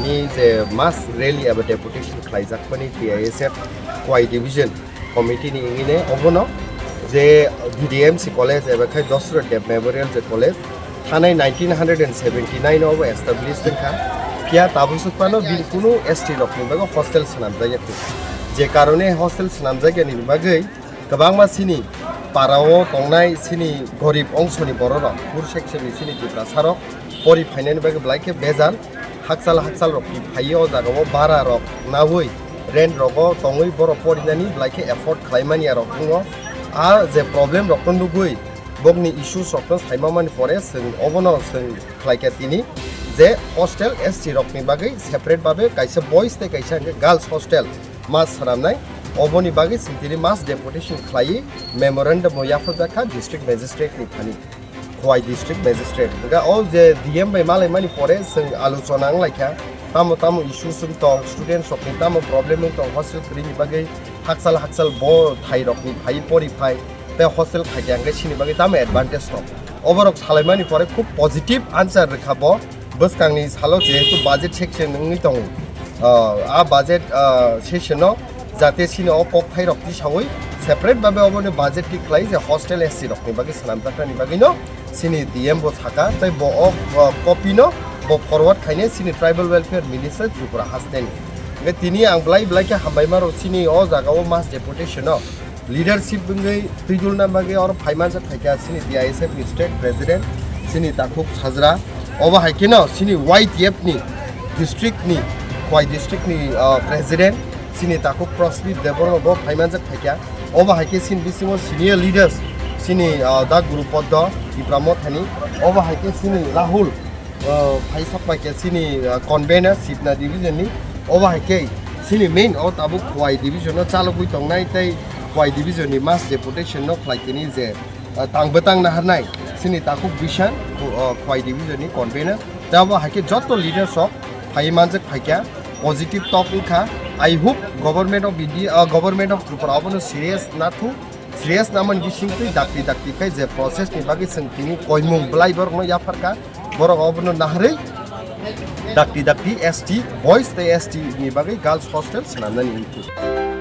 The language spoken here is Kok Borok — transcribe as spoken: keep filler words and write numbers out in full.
Ni je mass rally eba deputation khlaijakmani T I S F Khowai Division Committee ni wngwi ne obono je D D M C College eba khai Dasarath Deb Memorial je College thanai nineteen hundred and seventy nine obo established wngkha. Phiya tabuk phano bini kunu S T rokni bagwi hostel swnamjakya kho. Je karone hostel swnamjakya ni bagwi kwbangma chini parao tongnai chini gorib ongsoni bororok, poor section ni chini Tiprasarok pori phainani bagwi belai khe bejal. Hakchal hakchal rok phaiwi o jaga o bara rok nawi rent rogo tongwi borok porinani belai khe afford khlaimani arok wngo. A je problem rok no nugwi bokni issues rok no saimamani pore chwng obono chwng khlaikha tini je hostel S T rokni bagwi separate babe kaisa boys tei kaisa hwnkhe girls hostel ma swnamnai. Oboni bagwi chwng tini mass deputation khlaiwi memorandum o yapharjakha district magistrate ni thani, Khowai district magistrate. Hwnkhe o je D M bai malaimani pore chwng alochona wnglaikha, tamo tamo issues wng tong, students rokni tamo problem wng tong, hostel kwrwini bagwi hakchal hakchal bo thai rokni phai pori phai tei hostel khaikha hwnkhe chini bagwi tamo advantage tong. Oborok salaimani pore khub positive answer rwkha bo. Bwskangni salo jehetu budget section wngwi tongo, ah, a budget, ah, session o jate chini o kokthai rok tisawi separate babe oboni budget tik khlai je hostel S C rokni bagwi swnamjaknani bagwino chini D M bo saka tei bo o, ah, copy no bo forward khaine chini tribal welfare minister Tripura hasteni. Hwnkhe tini ang belai belai khe hambai maro chini o jaga o mass deputation o leadership wngwi twidulna bagwi oro phaimanjak phaikha chini T I S F ni state president chini Takhuk Sajra. Obo hai kheno chini Y T F ni district ni, Khowai district ni, ah, president chini Takhuk Prasmit Debbarma bo phaimanjak phaikha. Obo hai khe chini bisingo senior leaders chini, ah, Da Guru Poddo Tipra Mothani. Obo hai khe chini Rahul, ah, phaisok pai khe chini, ah, convener Sibna division ni. Obo hai khe chini main o tabuk Khowai division o chalogwi tongnai tei Khowai division ni mass deputation no khlai tini je, ah, tang bwtang naharnai chini Takhuk Bishan, Kho-, ah, Khowai division ni convener. Tei obo hai khe joto leaders rok phai manjak phaikha, positive talk wngkha. I hope government of India, ah, government of Tripura obono serious nathu. Serious namani bisingtwi dakti dakti khai je process ni bagwi chwng tini koimung belai borokno yapharkha, borok obono naharwi dakti dakti S T boys tei S T ni bagwi girls hostel swnamnani wngkha.